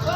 यो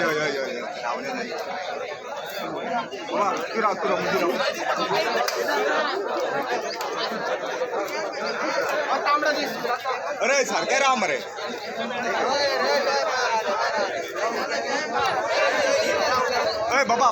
यो यो यो यो अरे सारखे राम रे अरे बाबा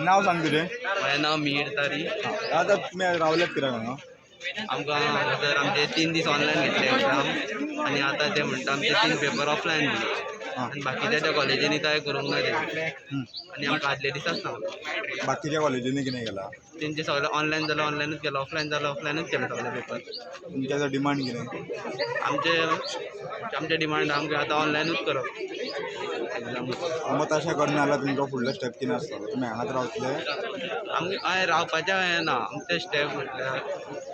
नाव सांग तुझे. माझे नाव मिहीर तारी. आता तुम्ही रावल्यात कित्याक हांगा? आमकां हांगासर आमचे 3 दीस ऑनलायन घेतले एग्जाम आनी आतां ते म्हणटा आमचे 3 पेपर ऑफलायन दिले आनी बाकीच्या त्या कॉलेजींनी काय करूंक ना ते आनी आमकां आदले दिसाच सांगलां. बाकीच्या कॉलेजींनी कितें केलां? तेंचे सगळें ऑनलायन जालें ऑनलायनूच केलां, ऑफलायन जालें ऑफलायनूच केलें सगळे पेपर. तुमच्या डिमांड कितें? आमचे आमचे डिमांड आमकां आतां ऑनलायनूच करप एग्जाम. मग तशें करना जाल्यार तुमचो फुडलो स्टेप कितें आसतलो? तुमी हांगाच रावतले? आमकां हय रावपाचें हें ना. आमचें स्टेप म्हटल्यार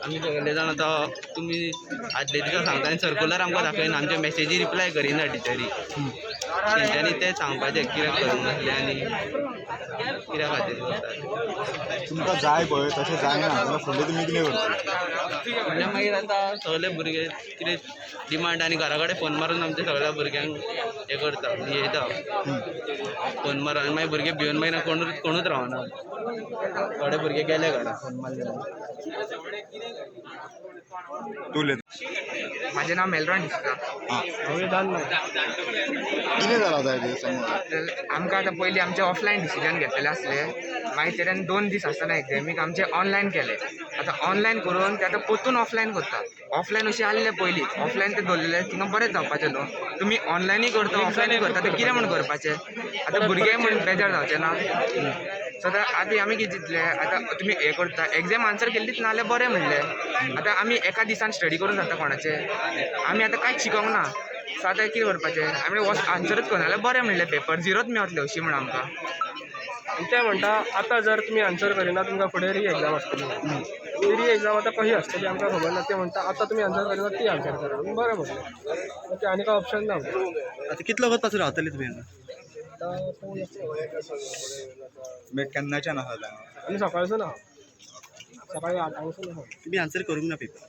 आमी सगळे जाण आतां तुमी आदले दिसा सांगता आनी सर्कुलर आमकां दाखयना, आमचे मॅसेजी रिप्लाय करिना टिचरी. तेंच्यांनी तें सांगपाचें कित्याक करूंक नासलें आनी कित्या खातीर करता. तुमकां जाय पळय तशें जायना जाल्यार फुडलें तुमी कितें करतले? फुडलें मागीर आतां सगळे भुरगे कितें डिमांड आनी घरा कडेन फोन मारून आमच्या सगळ्या भुरग्यांक हें करता, येता फोन मारून आनी मागीर भुरगे भिवन मागीर कोणूच रावना. थोडे भुरगे गेले घरा फोन मारले. तूं उलयता. माझे नाव मेलरॉन डिसोजा. कितें जालां आतां हें सांग. आमकां आतां पयलीं आमचें ऑफलायन डिसिजन घेतलेलें आसलें, मागीर तेन्ना 2 दीस आसतना एग्जामीक आमचें ऑनलायन केलें. आतां ऑनलायन करून ते आतां परतून ऑफलायन करता. ऑफलायन अशें आसलें पयलीं ऑफलायन ते दवरलेले थिंगा बरें जावपाचें न्हू. तुमी ऑनलायनूय करता ऑफलायनूय करता तें कितें म्हूण करपाचें? आतां भुरगे म्हूण बेजार जावचे ना. सो आतां आतां आमी कितें चिंतलें, आतां तुमी हें करता एग्जाम आन्सर केल्लीच ना जाल्यार बरें म्हणलें. आतां आमी एका दिसान स्टडी करून जाता कोणाचें? आमी आतां कांयच शिकोंक ना. सो आतां कितें करपाचें? आमी आन्सरूच करना जाल्यार बरें म्हणलें पेपर झिरोच मेवतले अशी म्हण आमकां. ते म्हणटा आतां जर तुमी आन्सर करिना तुमकां फुडें री एग्जाम आसतली. ती री एग्जाम आतां कशी आसतली आमकां खबर ना. ते म्हणटा आतां तुमी आन्सर करिना ती आन्सर करा. आमी बरें म्हणलें, ते आनी काय ऑप्शन ना. आतां कितलो वगत पासून रावतले तुमी हांगा? तुमी केन्नाच्यान आसा हांगा? आमी सकाळसून आहा, सकाळी 8 आसा. तुमी आन्सर करूंक ना पेपर?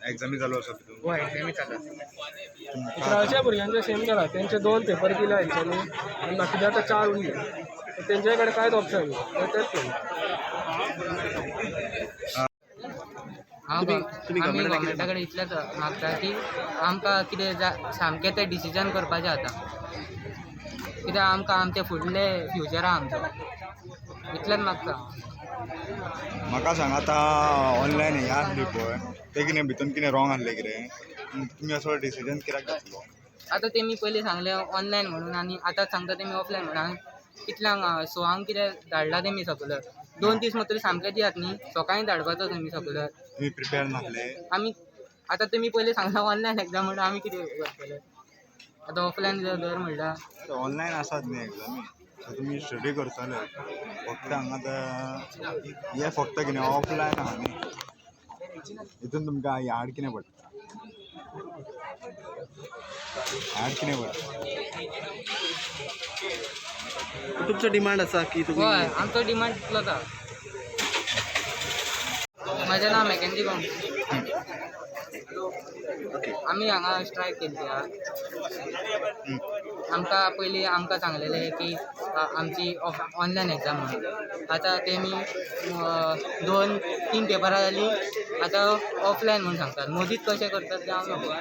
एग्जामी चालू आसा तितून? हय एग्जामी चालू आसा. इकरावेच्या भुरग्यांचे सेम जाला, तेंचे 2 पेपर दिल्या हेंच्यांनी आनी बाकीचे आतां 4 उरले. तेंचे कडेन कांयच ऑप्शन ना, तेच केलें. तुमी आमी गव्हर्मेंटा गव्हर्मेंटा कडेन इतलेंच मागता की आमकां कितें सामकें तें डिसिजन करपाचें आतां, कित्याक आमकां आमचें फुडलें फ्युचर आहा आमचो, इतलेंच मागता. म्हाका सांग आतां ऑनलायन हें आसली पळय तें कितें भितून कितें रॉंग आसलें कितें? तुमी असो डिसिजन कित्याक घेतलो? आतां तेमी पयलीं सांगलें ऑनलायन म्हणून आनी आतां सांगता तेमी ऑफलायन म्हणून. कितल्यांक 6 कितें धाडला तेमी सर्कुलर. 2 दीस मात्र सामकें दियात न्ही, सकाळीं धाडपाचो तुमी सर्कुलर. तुमी प्रिपेर नासले? आमी आतां तुमी पयलीं सांगला ऑनलायन एग्जाम म्हणून आमी कितें करतले आतां? ऑफलायन धर म्हणल्यार ऑनलायन आसात न्ही एग्जामी? सो तुमी स्टडी करतले फक्त हांगा आतां हें फक्त कितें ऑफलायन आहा न्ही, हितून तुमकां हार्ड कितें पडटा, हार्ड कितें पडटा? तुमचो डिमांड आसा की तुमी हय, आमचो डिमांड तितलोच आहा. म्हजें नांव मॅकेन्जी गोम्स. आमी हांगा स्ट्रायक केल्ली आहा. आमकां पयलीं आमकां सांगलेलें की आमची ऑनलायन एग्जाम म्हणून. आतां तेमी 2-3 पेपरां जालीं, आतां ऑफलायन म्हूण सांगतात. मदींच कशें करतात तें हांव नकळो.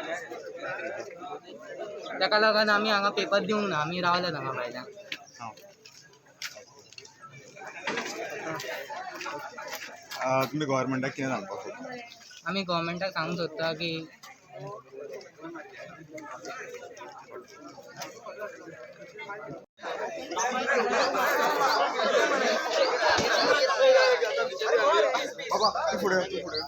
ताका लागून आमी हांगा पेपर दिवंक ना, आमी रावल्यात हांगा भायल्यान. तुमी गव्हर्मेंटाक कितें सांगपाक सोदता? आमी गव्हर्मेंटाक सांगूंक सोदता की बाबा तूं फुडें, तूं फुडें.